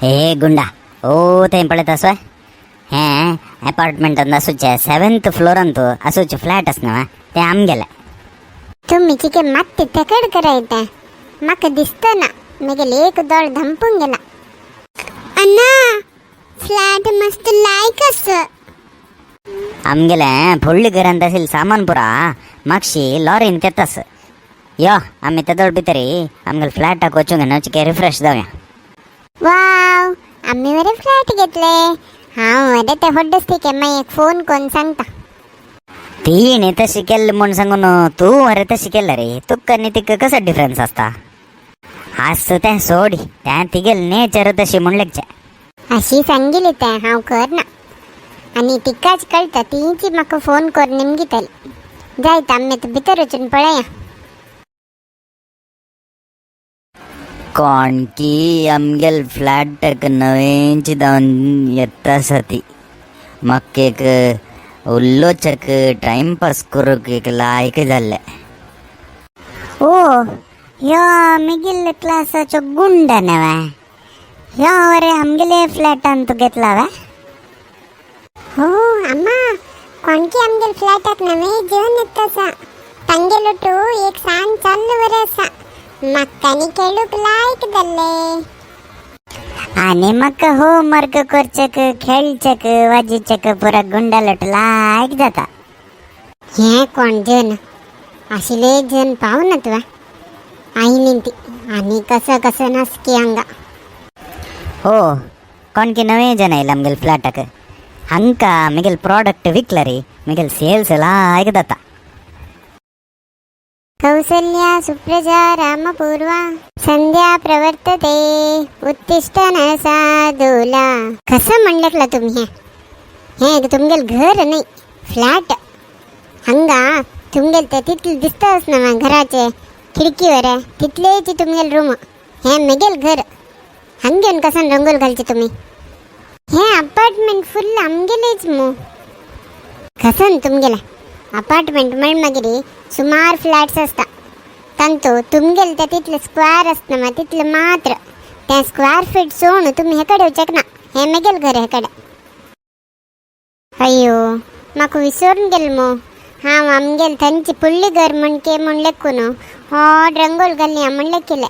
हे गुंडा, ओ थंय पळयता आसा हें एपार्टमेंटान आसूचें सेवेंथ फ्लोरान तूं आसूचें फ्लॅट आसा न्हू, तें आमगेलें. तुम्ही चिके मात्ते तेकड करायता म्हाका दिसता ना, मेगेले एक दोळ धंपून गेला. अण्णा, फ्लॅट मस्त लायक आसा. आमगेलें फुडल्या घरांत आशिल्लें सामान पुरा मागशी लॉरीन तेतास. यो, आमी तेदोळ भितरी आमगेले फ्लॅटाक वचूंक न्हू, चिके रिफ्रेश जावया. वाव, आम्ही बरे फ्लॅट घेतले. हांव मरे ते होड्डस. मागीर एक फोन कोन्न सांगता. तिणे तशी केल्लें म्हूण सांगून तूं मरे तशी केलं रे? तुका आनी तिका कसो डिफरन्स आसता? आसत तें सोडी, तें तिगेल नेचर तशी म्हूण लेगचें. अशी सांगिली तें हांव करना आनी तिकाच कळटा. तिची म्हाका फोन करून निमगितली. जायत, आमी आतां भितर वचून पळया. कोणकी आमगेल फ्लॅटाक नवेंची धांवन येता आसा ती. म्हाका एक उलोवच्याक, टायमपास करूंक एक लायक जाल्लें. ओ, ह्यो मिगेल क्लासाचो गुंड न्हय ह्यो? अरे, आमगेले फ्लॅटान तूं घेतला वे? हो अम्मा, कोणकी आमगेल फ्लॅटाक नवे जेवन येता आसा. तांगेलो टू एक सान चल्ल बरें आसा. म्हाका आनी खेळूंक लायक जाल्ले. आनी म्हाका होमवर्क करचेक, खेळचेक, वाजीचेक पुरा गुंडालोट लायक जाता. हे कोण जन आशिल्ले जन पावना तुवें आयली ती आनी कसं कसं नासकी हांगा. हो, कोणकी नवे जन आयला आमगेल फ्लॅटाक. हांका मिगेल प्रॉडक्ट विकला रे, मिगेल सेल्स लायक जाता. कौसल्या सुप्रजा रामपूर्वा संध्या प्रवर्तते, उत्तिष्ठ नरसादूला. कसं म्हणलेकला तुम्ही? हे हे एक तुमगेल घर नाही, फ्लॅट. हंगा तुमगेल ते तितले दिसताच ना घराचे खिडकीवर, तितलेच तुमगेल रूम. हे मेगेल घर. हंग येऊन कसं रंगोल घालचे तुम्ही? हे अपार्टमेंट फुल आमगेलेच मू. कसन तुमगेले अपार्टमेंट म्हण मागीर सुमार फ्लॅट्स आसता. तांतू तुमगेले ते तितले स्क्वेअर आसता ना, तितले मात्र. ते स्क्वेअर फीट सोडून तुमी हे कडेन वचक ना. हे मेगेल घर हे कडेन. अय्यो, म्हाका विसरून गेल मो. हांव आमगेल थंयची पुडली घर म्हणके म्हण लेखून व्हड रंगोल घाली म्हण लेखिलें.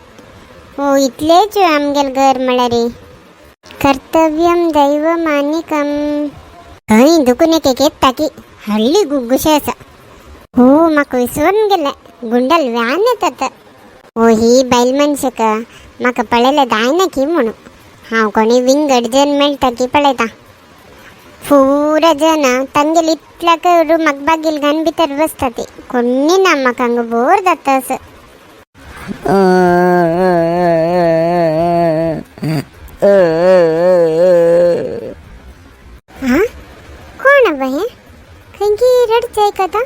हो, इतलेच आमगेल घर म्हळ्यार. कर्तव्यम दैवमानिकम. खंय दुखून एक एक येता की हळ्ळी गुग्गुशे आसा. हो, म्हाका विसरून गेले, गुंडल व्यान येतात. हो, ही बायल मनशेक म्हाका पळयलें जायना की म्हणून हांव कोणी विंगड जन मेळटा की पळयता. पुरा जन तांगेल इतल्याक रुमाक बागील घालून भितर बसता ती. कोणी ना. म्हाका हांगा बोर जाता असं. हा, कोण अब्बा हे? खंयकी रडचे आयकता.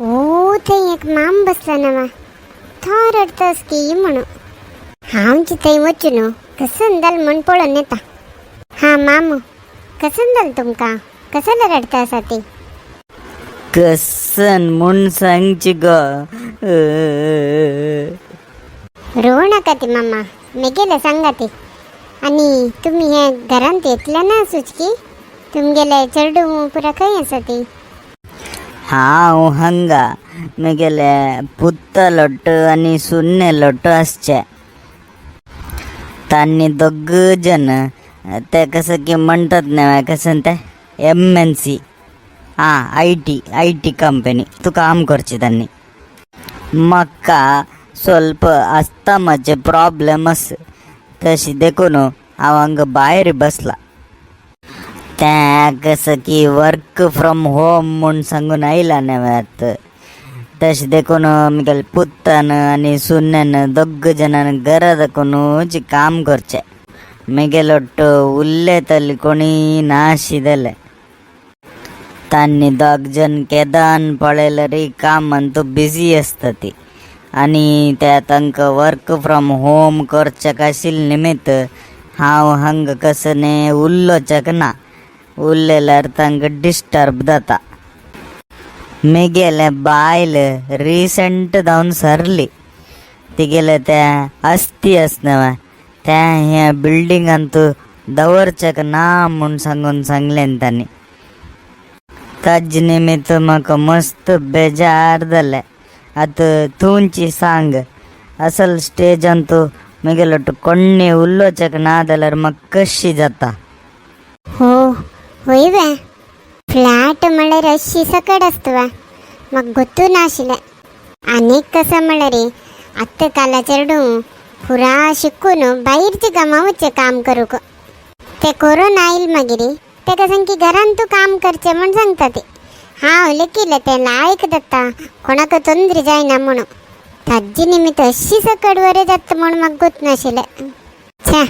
ओ, थंय एक माम बसला नवा. तो रडतास की म्हणून हांव थंय वचून कसं जालें म्हण पळोवन येता. हा मामू, कसं जालें तुमकां? कशाला रडता आसा ती? कसन म्हूण सांगची गो? रोवू नाका ती मामा, मेगेले सांगा ती. आनी तुमी हे घरांत येतले ना सुचकी? तुमगेले चेडूं पुरा खंय आसा ती? हांव हांगा मेगेले पुत्ता लोट आनी सुन्ने लोट आसचे. तांणी दोग जण ते कसं की म्हणतात ना, कसं ते MNC, हां, IT company तूं काम करचे. तांणी म्हाका ಸ್ವಲ್ಪ अस्थमाचे प्रॉब्लेम आसा, तशी देखून हांव हांगा भायर बसला. तें कसं की वर्क फ्रॉम होम म्हूण सांगून आयला न्हय आतां, तशें देखून म्हगेले पुतान आनी सुन्यान दोग जाणान घरा दाखोवनूच काम करचें. म्हगेलो उलयताली कोणी नाशिल्लें. तांणी दोग जण केदान पळयल्यार कामान तूं बिजी आसता ती. आनी ते तांकां वर्क फ्रॉम होम करच्याक आशिल्ले निमित्त हांव हांगा कसं न्ही उलोवच्याक ना. उलयल्यार तांकां डिस्टर्ब जाता. म्हगेलें बायल रिसंट जावन सरली. तिगेलें तें अस्थी आसा न्हय, तें ह्या बिल्डिंगांत दवरचेक ना म्हूण सांगून सांगलें तांणी. ताजे निमित्त म्हाका मस्त बेजार जालें. आतां तुमची सांग, असल स्टेजान तूं म्हगेलो कोण्णी उलोवचेक ना जाल्यार म्हाका कशी जाता? हो होय वे, फ्लॅट म्हळ्यार अशी सकड आसता वा, म्हाका गोत्तू नाशिल्लें. आनीक कसं म्हळ्यार आत्तां काला चेडूं पुरा शिकून भायरचे कामां वचचें काम करूंक. ते कोरोना आयल मागीर तेका सामकी घरान तूं काम करचें म्हूण सांगता ती. हांव लेखिल्लें तें लायक जाता, कोणाक तोंदरी जायना म्हणून. ताजे निमित्त अशी सकड बरें जाता म्हूण म्हाका गोत नाशिल्लें. छ्या,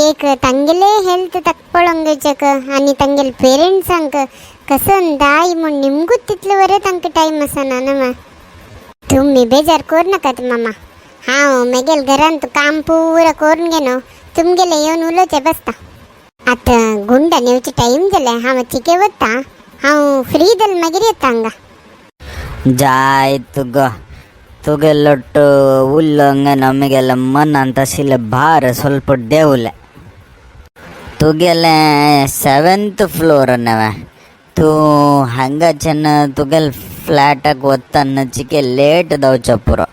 एक तांगेले हेल्थ ताका पळोवंक घेवचेक आनी तांगेले पेरंट्सांक कसं दाय म्हूण निमगूच तितलें बरें तांकां टायम आसना न्हू मा. तुमी बेजार करू नाकात मामा, हांव म्हगेले घरांत काम पुरा करून घेनो तुमगेले येवन उलोवचें बसता. आतां गुंडान येवचे टायम जालें, हांव चिके वता. हांव फ्री जालें मागीर येता हांगा. जाय तुगो, तुगेलोट्टु उल्लोंग नमगेले मनांत आशिल्ले भार ಸ್ವಲ್ಪ देवले. तुगेले सेवेंथ फ्लोर न्हय, तूं हांगाच्यान तुगेले फ्लॅटाक वतना चिके लेट जावचो पुरो.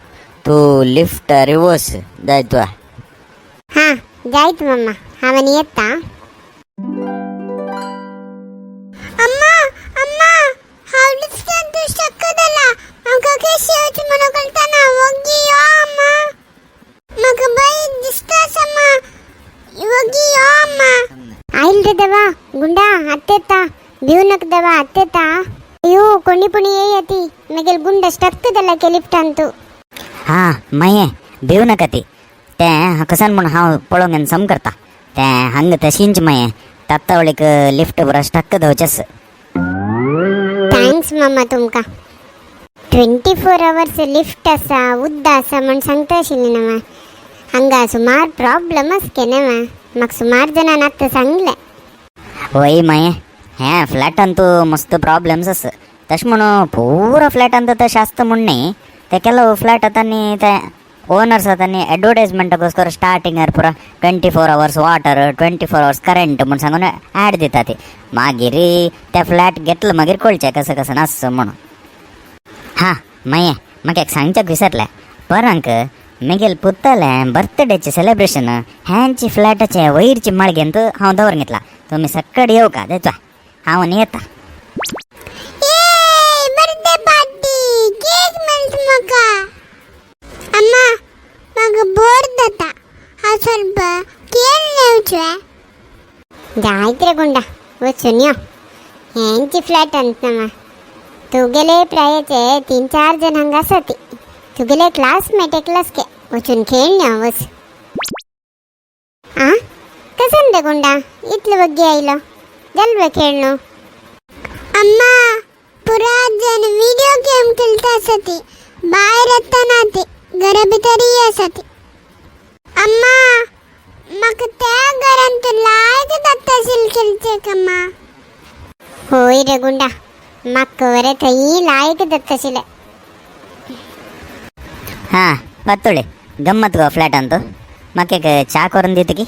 तूं लिफ्टार वस जाय तुका. हां जायत मामा, हांव आनी येता. अम्मा अम्मा, हांव लिफ्टान स्टक जाला, म्हाका कशें येवचें म्हणून कळतना. वोगी यो अम्मा, म्हाका भंय दिसता अम्मा, वोगी यो अम्मा. आयल रे देवा, गुंडा अत्तेता, भिव नक देवा अत्तेता. अयो कोणी पुणी येयती, मगेल गुंडा स्टक जाला के लिफ्टान तूं. हां माये, भिव नाका. ती तें कसान म्हूण हांव पळोवंक येवन सम करता. तें हांगा तशींच माये, तात्तावळीक लिफ्ट बरो स्टक धांवचेच. Thanks मामा तुमकां. 24 अवर्स लिफ्ट आसा, उद्दा आसा म्हूण सांगता आशिल्लें न्हू. हांगा सुमार प्रॉब्लम आसा के न्हू, म्हाका सुमार जाणान आतां सांगलें. वय माये, हें फ्लॅटान तूं मस्त प्रॉब्लम्स आसा. तशें म्हणून पुरो फ्लॅटान तर तशें आसता म्हूण न्ही. ते ಕೆಲವು फ्लॅट आतां ते ओनर्स आतां ॲडवर्टायजमेंटाकोस्कर स्टार्टिंगार पुरा 24 hours water, 24 hours current म्हूण सांगून ॲड दिता ती. मागीर ते फ्लॅट घेतलं मागीर कळचें कसं कसं आसता म्हणून. हां माये, म्हाका एक सांगच्याक विसरलें. परांक म्हगेले पुतालें बर्थडेचें सेलेब्रेशन ह्यांची फ्लॅटाचे वयरची माळगेंत हांव दवरून घेतला. तुमी सक्कड येवका देचवा, हांव आनी येता. बर्थडे पार्टी, केक मेळटा म्हाका. अम्मा, म्हाका बोर जाता, हांव ಸ್ವಲ್ಪ खेळ येवचें. जायत रे गुंडा, वचून यो. हेंची फ्लॅट अंत नमा तुगेले प्रायाचे 3-4 जण हांगा आसा ती, तुगेले क्लासमेट एकलास के, वचून खेळ यो, वच. आ कसन रे गुंडा, इतलो वग्गी आयलो, जाल खेळणो. अम्मा, पुरा जण व्हिडिओ गेम खेळता आसा ती, भायर येतना ती घरा भितरय आसा ती. अम्मा, म्हाका त्या घरांत लायक जाता आशिल्लें खेळचें अम्मा. होय रे गुंडा, म्हाका बरें थंय लायक जाता आशिल्लें. हां पातोळे, गम्मत गो फ्लॅटांत. म्हाका एक च्या करून दिता की?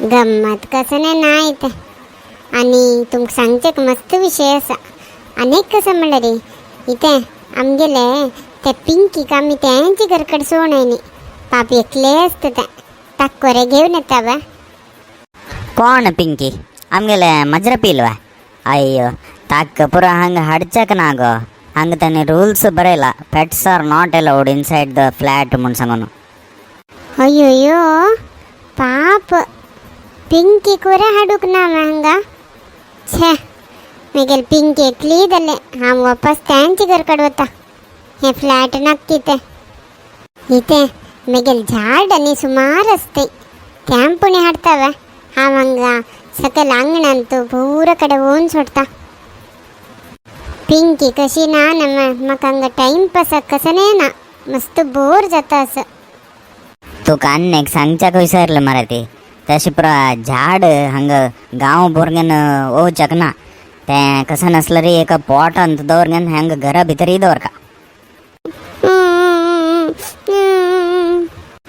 गम्मत कसं नाही ना येते. आणि तुमकां सांगचें मस्त विशय आसा. आनी एक कसं म्हणल्यार इथे आमगेले ते पिंकीक आमी तेंचे घरकडेन सोडून आयली. पाप एकले आसता तें, ताका कोरे घेवन येता बा. कोण पिंकी? आमगेले मजरा पीलवा? अय्यो, ताका पुरा हांगा हाडच्याक ना गो. हांगा तांणी रूल्स बरयला, pets are not allowed inside the flat म्हूण सांगून. अय्यो पाप, पिंकी कोरे हाडूंक ना हांगा. छे, मगेल पिंकी एकली जालें. हांव वापस तेंचे घरकडेन वता, हें फ्लॅट नाका तें. इथे मगेल झाड आनी सुमार आसतय, तें पुणी हाडटा वे. हांव हांगा सकयल आंगणांत पुरा कडेन वोन सोडटा. पिंकी कशी ना ना, म्हाका हांगा टायमपासाक कसं ना, मस्त बोर जाता असं. तुका आनी एक सांगच्याक विसरलें मरे. ती तशें पुरा झाड हांगा गांव भुरग्यान वचक ना. तें कसं नासल्यार एका पॉटांत दवर, हांगा घरा भितरय दवरका.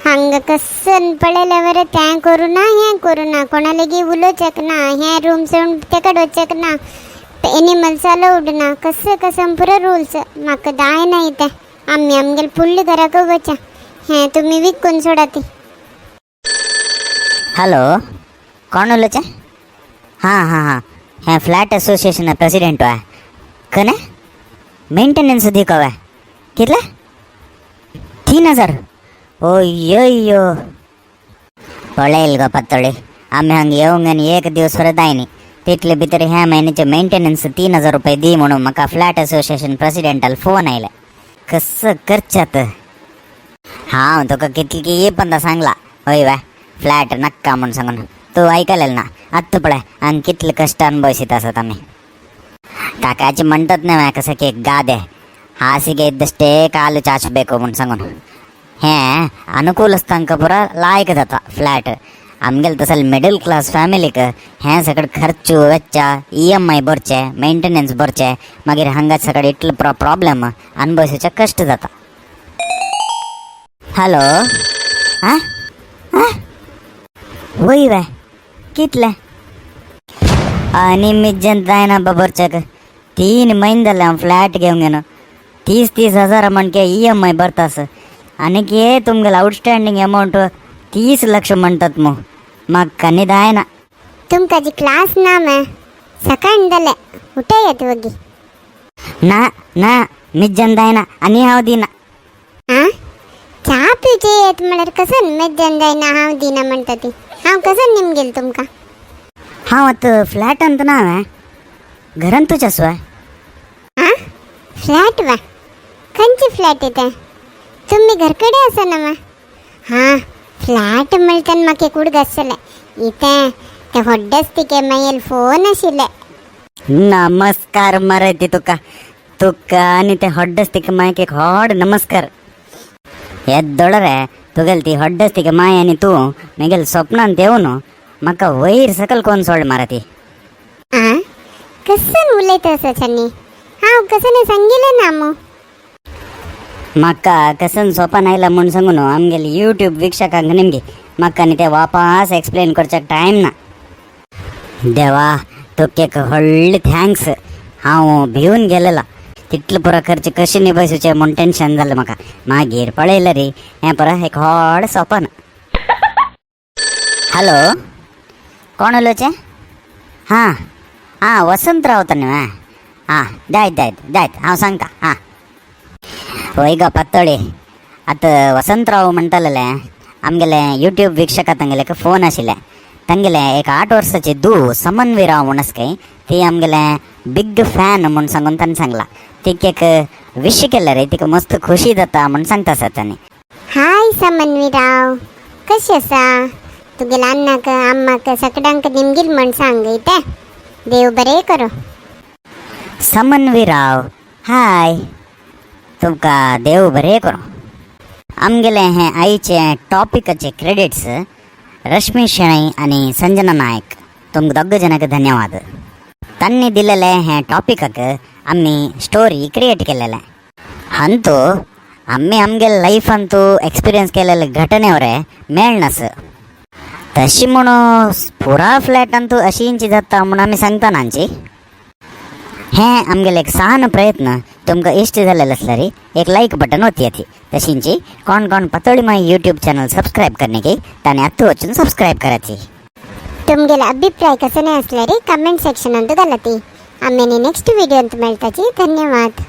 हांगा कसन पळयल्यावर तें करूं ना हें करूं ना, कोणा लेगीत उलोवचेक ना, हें रूम सोडून तेकड वचचेक ना, एनिमल्स अलाउड ना, कसं कसं पुरो रूल्स. म्हाका दाय ना तें. आमी आमगेले फुडल्या घराक वचा, हें तुमी विकून सोडा ती. हॅलो, कोण उलोवचें? हां हां हां, हें फ्लॅट असोसिएशन प्रेसिडेंट आहे. कने मेंटेनन्स दी कवे कितले? 3000? ओय्यो, पळयल गो पातोळी, आमी हांगा येवंक आनी एक दिवस सुद्दां जायनी, तितले भितर ह्या म्हयन्याचे मेंटेनन्स 3000 रुपये दी म्हणून म्हाका फ्लॅट असोसिएशन प्रेसिडेंटाल फोन आयले. कसं करच्यात? हांव तुका कितली पंदा सांगला हय वे फ्लॅट नक्का म्हणून सांगून, तूं ऐकलेल ना. आत्तां पळय हांगा कितले कश्ट अनुभवित आसात आमी. काकाची म्हणतात ना कसं की एक ಗಾದೆ, ಹಾಸಿಗೆ ಇದ್ದಷ್ಟೇ ಕಾಲು ಚಾಚಬೇಕು म्हूण सांगून. हें अनुकूल पुरा लायक जाता फ्लॅट. आमगेले तसले मिडल क्लास फॅमिलीक हें सगळें खर्च वेच्चा, ईएमआय भरचे, मेंटेनन्स भरचे, मागीर हांगा सगळें इतले प्रॉब्लेम अनुभविचे कश्ट जाता. हॅलो, आं आं, वय वे कितले आनी मिज्जन जायना भरच्याक. 3 म्हयने जाले हांव फ्लॅट घेवंक घेवन, 30-30 हजार म्हणके ईएमआय भरतास आनीक हे तुमगेले आउटस्टँडींग अमावंट 30 लक्ष म्हणतात मग, म्हाका न्हीद जायना. तुमकां जी क्लास ना मॅ सकाळ जालें, उठयात वगी. ना ना, मिज्जन जायना आनी हांव दिना. आ, च्या पिवचे येत म्हळ्यार कसं मेज्जान जायना हांव दिना म्हणटा ती? हांव कसं निमगेल तुमकां? हांव आतां फ्लॅटांत ना हांवें, घरांतूच आसू. आ, फ्लॅट वा? खंयची फ्लॅट येते? तुम्ही घरकडे आसा ना मा? हां, फ्लॅट म्हणताना म्हाका एक उडग आसलें इथे ते होड्डस्तिके मागीर फोन आशिल्ले. नमस्कार मरे ती तुका तुका आनी ते हॉड्डस्तिके मायक एक होड नमस्कार. येदोळरे तुगेल ती हॉड्डस्तिके माय आनी तूं मेगेल स्वप्नान येवन म्हाका वयर सकल कोण सोड मारा ती. आ, कसन उलयता आसा छानी? हांव कसं सांगिलें ना मग. म्हाका कसन सोपान आयला म्हूण सांगून आमगेले यूट्यूब वीक्षकांक निमगी, म्हाका आनी ते वापास एक्सप्लेन करच्याक टायम ना. देवा, तुका एक व्हडली thanks. हांव भिवन गेलेलो, तितलो पुरो खर्च कशें निभायसूचें म्हूण टेन्शन जालें म्हाका. मागीर पळयलें रे हें पुरो एक व्हड सोपन. हॅलो, कोण उलोवचें? हां हां, वसंत रावता न्हू? हां, जायत जायत जायत, हांव सांगता. हां, वय गो पातोळी, आतां वसंतराव म्हणटालेले, आमगेले यूट्यूब वीक्षका तांगेले फोन आशिल्ले. तांगेले एक 8 वर्साची धूव समन्वी राव म्हूण आसा खंय, ती आमगेले बिग फॅन म्हूण सांगून ताणें सांगला. तिका एक विश केलें रे, तिका मस्त खुशी जाता म्हूण सांगता आसा तांणी. हाय समन्वी राव, कशी आसा? तुगेल्या अन्नाक अम्माक सगळ्यांक निमगील म्हण सांग इते. देव बरें करूं. समन्वी राव, हाय, तुमकां देव बरें करूं. आमगेले हें आयचे टॉपिकाचे क्रेडिट्स रश्मी शेणै आनी संजना नायक, तुमकां दोग जाणांक धन्यवाद. तांणी दिलेले हें टॉपिकाक आमी स्टोरी क्रिएट केलेले. अंतू आमी आमगेले लायफांतू एक्सपिरियन्स केलेले घटनेवरे मेळनास. तशी म्हणून पुरा फ्लॅटांतू अशींची जाता म्हूण आमी सांगता नांची. हें आमगेले एक सान प्रयत्न तुमकां इश्ट जालेलें आसल्यार एक लायक बटन ओतयाती. तशींची कोण कोण पातोळी माई यूट्यूब चॅनल सबस्क्रायब करण्याकी ताणें आत्तां वचून सबस्क्रायब कराची. तुमगेले अभिप्राय कसं असल्यार कमेंट सेक्शन अंत घालाती. आम्ही नेक्स्ट व्हिडिओ अंत मेळताची. धन्यवाद.